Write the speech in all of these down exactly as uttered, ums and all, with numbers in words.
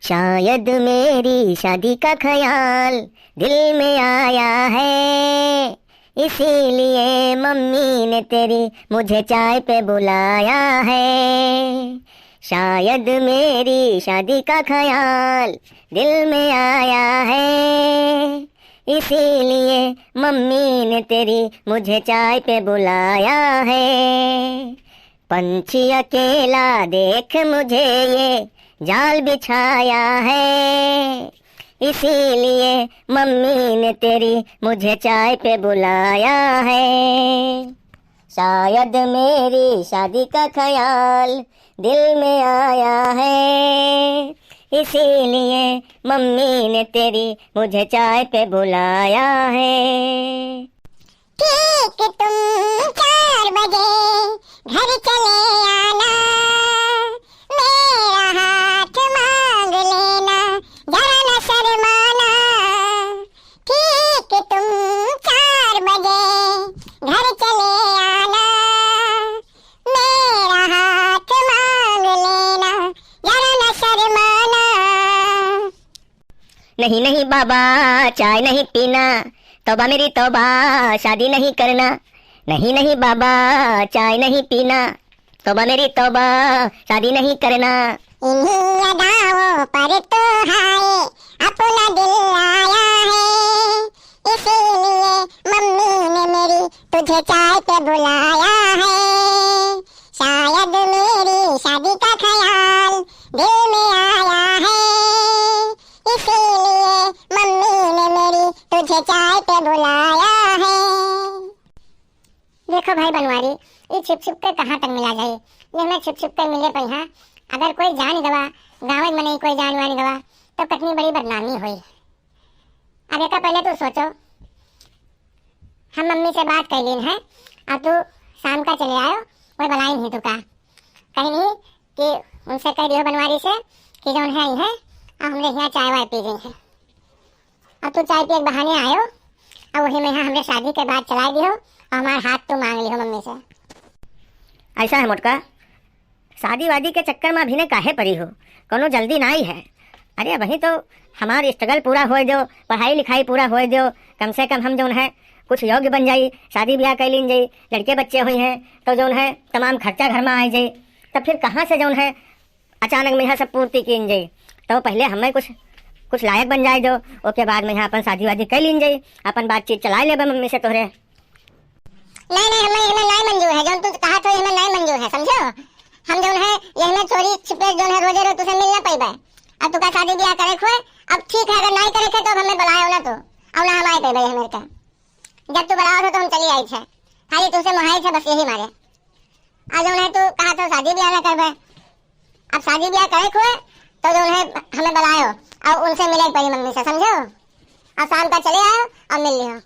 शायद मेरी शादी का ख्याल दिल में आया है, इसीलिए मम्मी ने तेरी मुझे चाय पे बुलाया है। शायद मेरी शादी का ख्याल दिल में आया है, इसीलिए मम्मी ने तेरी मुझे चाय पे बुलाया है। पंछी अकेला देख मुझे ये जाल बिछाया है, इसीलिए मम्मी ने तेरी मुझे चाय पे बुलाया है। शायद मेरी शादी का ख्याल दिल में आया है, इसीलिए मम्मी ने तेरी मुझे चाय पे बुलाया है। ठीक तुम चार बजे घर चले आना, मेरा हाथ मांग लेना, जरा न शर्माना। ठीक तुम चार बजे घर चले आना, मेरा हाथ मांग लेना, जरा न शर्माना। नहीं नहीं बाबा, चाय नहीं पीना, तौबा मेरी तौबा, शादी नहीं करना। नहीं नहीं बाबा, चाय नहीं पीना, तौबा मेरी तौबा, शादी नहीं करना। इन्हीं अदाओं पर तो हाय अपना दिल आया है, इसीलिए मम्मी ने मेरी तुझे चाय पे बुलाया है। शायद मेरी शादी का ख्याल दिल में आया है, इसीलिए मम्मी ने मेरी तुझे चाय पे बुलाया है। देखो भाई बनवारी, ई छिप छिप के कहाँ तक मिला जाई? ये हमें छिप छिप के मिले पइहा। अगर कोई जान गवा, गाँव में नहीं कोई जान वान गवा, तो कितनी बड़ी बदनामी होई। अब एका पहले तू सोचो, हम मम्मी से बात कर लीन है, अब तू शाम का चले आयो, वो बुलाई नहीं तू का। कहीं नहीं कि उनसे कह दियो बनवारी से कि जौन है, है, अब हमरे यहाँ चाय वाय पी गई है। अब तू चाय पिए के बहाने आयो, अब वही में यहाँ हमरे शादी के बात चला दियो, और हमार हाथ तू मांग लियो मम्मी से। ऐसा है मोटका, शादी वादी के चक्कर में अभी ने काहे पड़ी हो, कोनो जल्दी नाई है। अरे अबहीं तो हमार struggle पूरा होए दो, पढ़ाई लिखाई पूरा होए दो, कम से कम हम जौन है कुछ योग्य बन जाई, शादी ब्याह कर लीन जाई, लड़के बच्चे हुई हैं तो जौन है तमाम खर्चा घर में आ जाई, तब फिर कहाँ से जौन है अचानक में यहाँ सब पूर्ति कीन जाई। तो पहले हमें कुछ, कुछ लायक बन जाए दो, ओके बाद में यहाँ अपन शादी वादी कर लीन जाई, अपन बातचीत चला लेबे मम्मी से तोहरे। नहीं, नहीं, हमें, हमें नहीं मंजूर है, जौन तू कहा तो हमें नहीं मंजूर है, समझो? हम जौन है, ये हमें चोरी छिपे जौन है, रोजे रोज तुसे मिल ना पाइबे। अब तू का शादी ब्याह करे खुए, अब ठीक है, अगर नहीं करे खे तो अब हमें बुलायो ना तू, अब ना हम आए पाइबे हमें का। जब तू बुलाओ तो हम चली आई थे, खाली तुसे मोहाई थे बस यही मारे। अब जौन है तू कहा तो शादी ब्याह ना करबे, अब शादी ब्याह करे खुए तो जौन है हमें बुलायो और उनसे मिले पड़ी मम्मी से, समझो? और शाम का चले आयो और मिल लियो।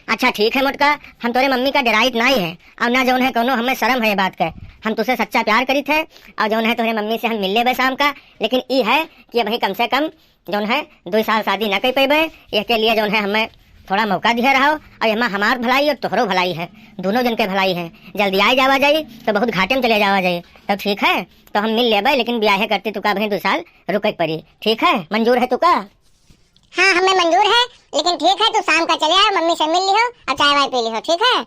अच्छा ठीक है मोटका, हम तोरे मम्मी का डराइत नाई है और ना जौन है कोनो हमें शर्म है ये बात के। हम तुसे सच्चा प्यार करीत है और जौन है तोरे मम्मी से हम मिल लेबे शाम का, लेकिन ई है कि अबहीं कम से कम जौन है दुई साल शादी ना कर पैबे, एके लिए जौन है हमें थोड़ा मौका दिया रहो। और एमा हमार भलाई और तोहरो भलाई है, दोनों जन के भलाई है। जल्दी आए जावा जाई तो बहुत घाटे में चले जावा जाई। तो ठीक है, तो हम मिल लेबे, लेकिन ब्याहे करती तुका अबहीं दुई साल रुके के पड़ी। ठीक है, मंजूर है तुका? हाँ, हमें मंजूर है, लेकिन ठीक है, तू शाम का चले आओ, मम्मी से मिल लिहो और चाय वाय पी लिहो, ठीक है?